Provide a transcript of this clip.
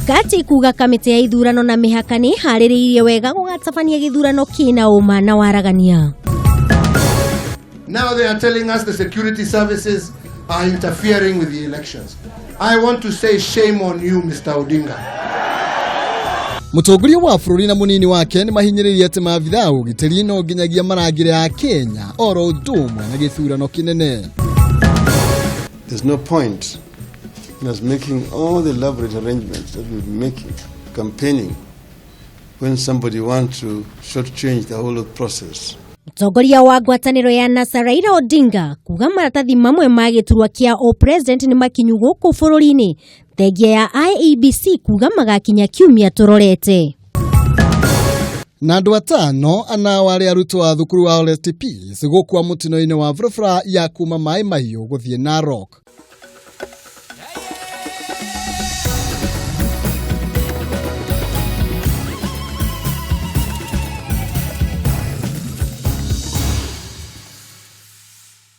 Chebukati kuga kamĩtĩ ya ithurano na mĩhaka nĩ ĩharĩrĩirie wega gũgatabania gĩthurano kĩna ũma na waragania. Now they are telling us the security services are interfering with the elections. I want to say shame on you, Mr. Odinga. Mũtongoria wa bũrũri na mũnini wake nĩ mahinyĩrĩirie atĩ maabitha a ũgitĩri no nginyagia marangĩre a Kenya oro ũndũ ũmwe na gĩthurano kĩnene. There's no point in us making all the elaborate arrangements that we've been making, campaigning, when somebody wants to shortchange the whole process. Mũtongoria wa ngwatanĩro ya NASA Raila Odinga kuga maratathi mamwe ma gĩturwa kĩa ũpresident nĩ makinyu gũkũ bũrũri-inĩ, thengia ya IEBC kuga magakinya kiumia tũrorete. Na andũ atano anao arĩa arutwo a thukuru wa All STPs gũkua mũtino-inĩ wa barabara ya kuma Maĩ Mahiũ gũthiĩ Narok.